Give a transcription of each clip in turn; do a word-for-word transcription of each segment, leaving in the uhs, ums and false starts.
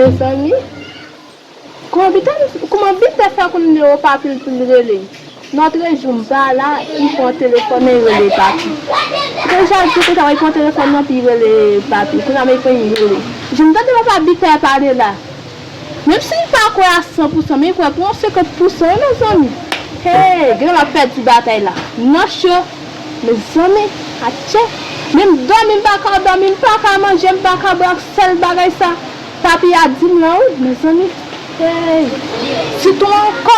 Mezanmi, kòman Bitè, kòman Bitè fè konn nimewo papi l pou l rele? Lòt jou m pa la, li pran telefòn nan, li rele papi. Deja di konsa, li pran telefòn nan, epi li rele papi. Kounye a, men li pran, li rele. Jan m tande papa Bitè pale la. Menm si m pa kwè a san pousan, men m kwè pou yon senkant pousan, wi, mezanmi. Hey, gen lè m ap pèdi batay la. Nan cho, mezanmi, atchè. Menm dòmi, m pa ka dòmi, m pa ka manje, m pa ka bwè ak sèl bagay sa. Papi a di m lan, wi, mezanmi. Hey, sitou ankò,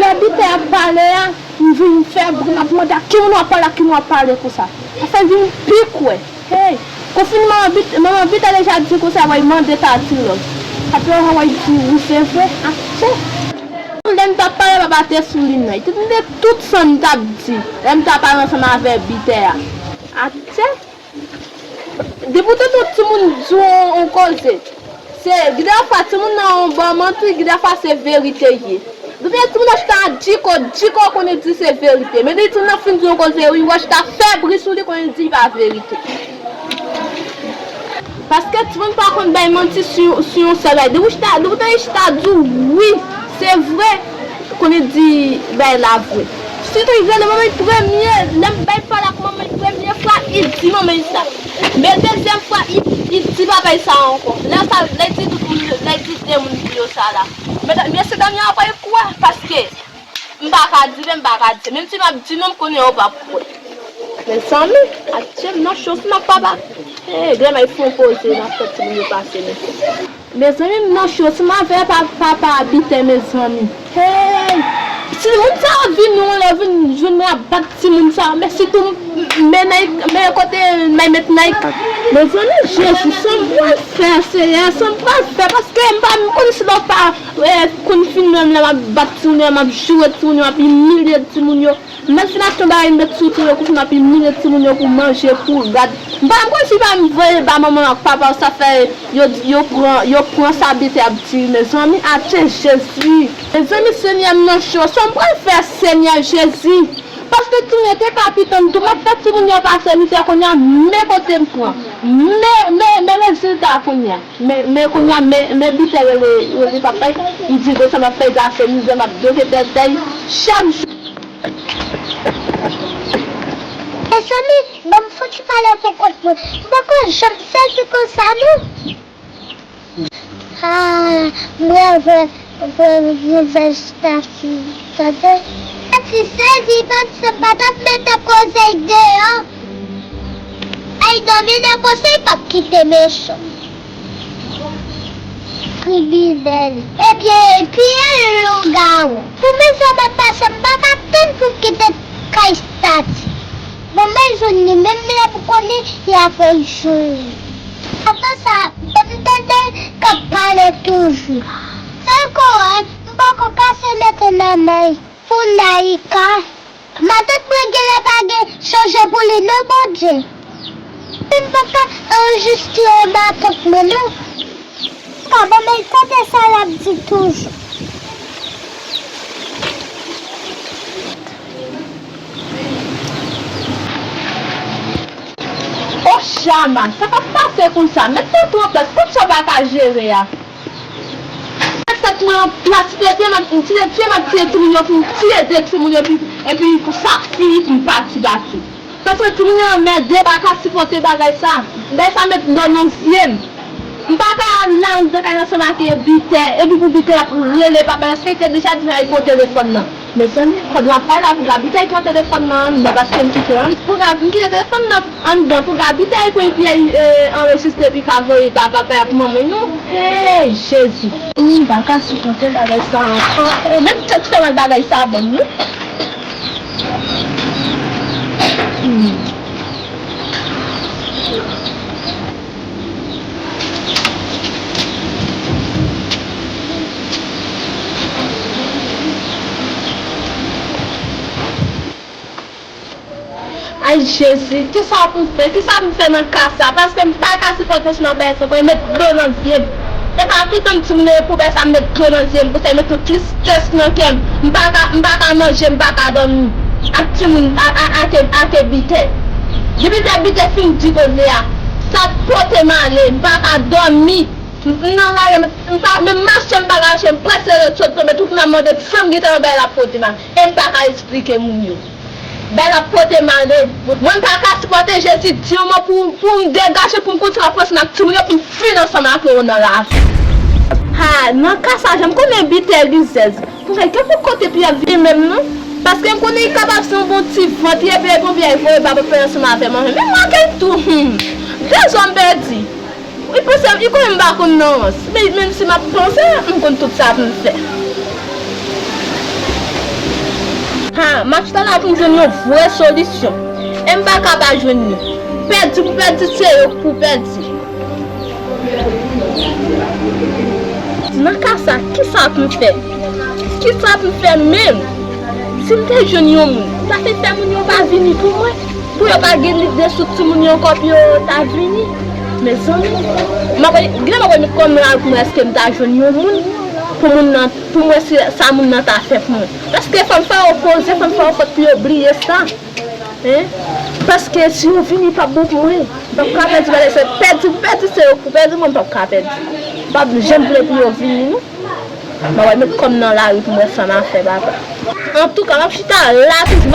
lè Bitè ap pale a, m vin fè bri, m ap mande a ki moun w ap pale, a ki moun w ap pale konsa. Afè vin pi kwè. Hey, konfinman an, Bit-, manman Bitè deja di konsa, wè, mande Tati lòt. Apre, wè, di wi, se vre, atchè. Lè m t ap pale, papa te sou liy nan. Li te tande tout sa m t ap di. Lè m t ap pale ansanm avè Bitè a. Atchè. Depi w tande yon timoun di w yon, yon koze, se, gen de fwa timoun nan yon bò manti, gen de fwa se verite ye. Depi timoun nan chita diko, diko konnen di se verite. Men depi timoun nan fin di yon koze, wi, w a chita fè bri sou li, konnen di li pa verite. Paske timoun pa konn bay manti sou, sou yon sèl bagay. Depi w chita, depi w tande chita di w wi, se vre, konnen di bagay la vre. Sitou li rele manman l premye, lè m bay pale ak manman l premye fwa, li di manman l sa. Men dezyèm fwa, li, li di papa l sa ankò. Lè sa, lè l di tout moun yo, lè l di de moun yo sa la. Men, men se dènye a pa kwè, paske m pa ka di, men m pa ka di. Menm si m ap di non, m konnen yo p ap kwè. Mezanmi, atchè, m nan cho, si m ap papa. Hey, granmèt fè yon koze, m ap fè timoun yo pase, mesye. Mezanmi, m nan cho, si m avè pa, papa Bitè, mezanmi. Hey! Timoun sa yo vin yon lè, vin jwenn mwen ap bat timoun sa yo, men sitou m, men Nike, men kote m met Nike. Mezanmi, Jezi, sa m pral fè, Seyè, sa m pral fè, paske m pa, m konn si lè w pa, eh, konn fin menm lè m ap bat timoun yo, m ap joure timoun yo, m ap imilye timoun yo. M mèt fin achte yon bagay m met sou timoun yo, konsa m ap imilye timoun yo pou manje, pou rad. M pa, m konn si pa m voye ba manman ak papa, sa fè yo, yo pran, yo pran sa Bitè ap di, mezanmi, atchè Jezi. Mezanmi, Senyè, m nan cho, sa m pral fè, Senyè Jezi? Paske timoun yo te ka pitan m tou, m ap fè timoun yo pase mizè kounye a, men kote m pran. Men, men, men rezilta kounye a. Men, men kounye a, men, men Bitè rele, rele papa l, li di konsa m ap pase mizè, m ap doke tèt, tèt, chak jou. Mezanmi, ban m fouti pale pou kont mwen. M poko janm sezi konsa, non. Ah, m reve, reve, reve Tati, tande. Tati sezi, panse m pa t ap mete koze deyò. Ay, domine konsa, li p ap kite mechan. Kriminèl. Ebyen, epi yon lougawou. Pou mizè m ap pase, m pa ka tann pou m kite kay Tati. Bon, mwen jwenn li, menm lè m konnen li ap fè jou. Apre sa, m tande k ap pale toujou. Sèl kòrèk, m poko kase mete nan men l. Pou Naïka. Matant mwen genlè pa gen chonje pou li non, Bondye. M pa ka anrejistre matant mwen non. Ka ban m tande sa l ap di toujou. O Chama, sa k ap pase konsa? Met tèt ou an plas, kòm sa w pa ka jere a. Met tèt mwen an plas, pye m ap, m tire pye m ap tire timoun yo, pou m tire de timoun yo, epi, epi pou sa fini, pou m pati, pati. Paske timoun yo anmède, m pa ka sipòte bagay sa. Bagay sa met dlo nan zye m. M pa ka al nan anndan kay ansanm ak Bitè, epi pou Bitè ap rele papa l, èske li te deja di l pran telefòn nan? Mezanmi, pandan m ap pale avèk Gaby, Gaby pran telefòn nan anndan, paske m kite l pou Gaby, m kite telefòn nan anndan pou Gaby ta pran epi, eh, anrejistre epi ka voye ba papa y ak manman y non. Hey, Jezi! M pa ka sipòte bagay sa ankò. Eh, menm tèt fè mal bagay sa ban m non. Hmm. Ay, Jezi, kisa pou m fè? Kisa pou m fè nan ka sa? Paske m pa ka sipòte jan bagay sa, pou yo met dlo nan zye m. E pa ki tann timoun yo pou bagay sa met dlo nan zye m, pou sa met yon tristès nan kè m. M pa ka, m pa ka manje, m pa ka dòmi. Ak timoun, a, a, ake, ake Bitè. Depi lè Bitè fin di koze a, sa pote m ale, m pa ka dòmi. M nan lari, m pa, menm mache m pa ka mache, m prèske ret sot tonbe, tout moun ap mande san gita yon bagay l ap pote mal. E m pa ka esplike moun yo. Bagay l ap pote mal de, mwen m pa ka sipòte Jezi di yon mo pou, pou m degaje, pou m kontinye avanse nan timoun yo, pou m fini ansanm ak yo nan lavi. Ha, nan ka sa, jan m konnen Bitè rizèz. Konsa, gen pou kote pou y ap vini menm non. Paske m konnen li kapab se yon bon ti vant, li epi yon pye voye ba pou fè ansanm avè m anfen. Men mwen ke tou, hmm. Dezòm pèdi. Li panse, li konnen m pa konn nan rans. Men, menm si m ap panse, m konn tout sa pou m fè. Ha, m ap chita la pou m jwenn yon vrè solisyon. E m pa ka pa jwenn li. Pèdi pou pèdi, se yo pou pèdi. Nan ka sa, kisa pou m fè? Kisa pou m fè menm? Si m te jwenn yon moun, m ta fenk fè moun yo pa vini pou mwen, pou yo pa gen lide sou timoun yo ankò, pou yo ta vini. Mezanmi, m ap, gen lè m ap wè met kò m nan lari pou m wè èske m ta jwenn yon moun, pou moun nan, pou m wè si sa moun nan ta fè pou mwen. Paske fò m fè yo poze, fò m fè yo fòt pou yo bliye sa. Hein? Paske si yo vini, p ap bon pou mwen. M p ap ka pèdi, bagay se pèdi pou pèdi, se yo pou pèdi, mwen m p ap ka pèdi. M p ap janm vle pou yo vini, non. Mwen wè met kò m nan lari pou m wè sa m a fè, papa. Antouka, m ap chita la toujou.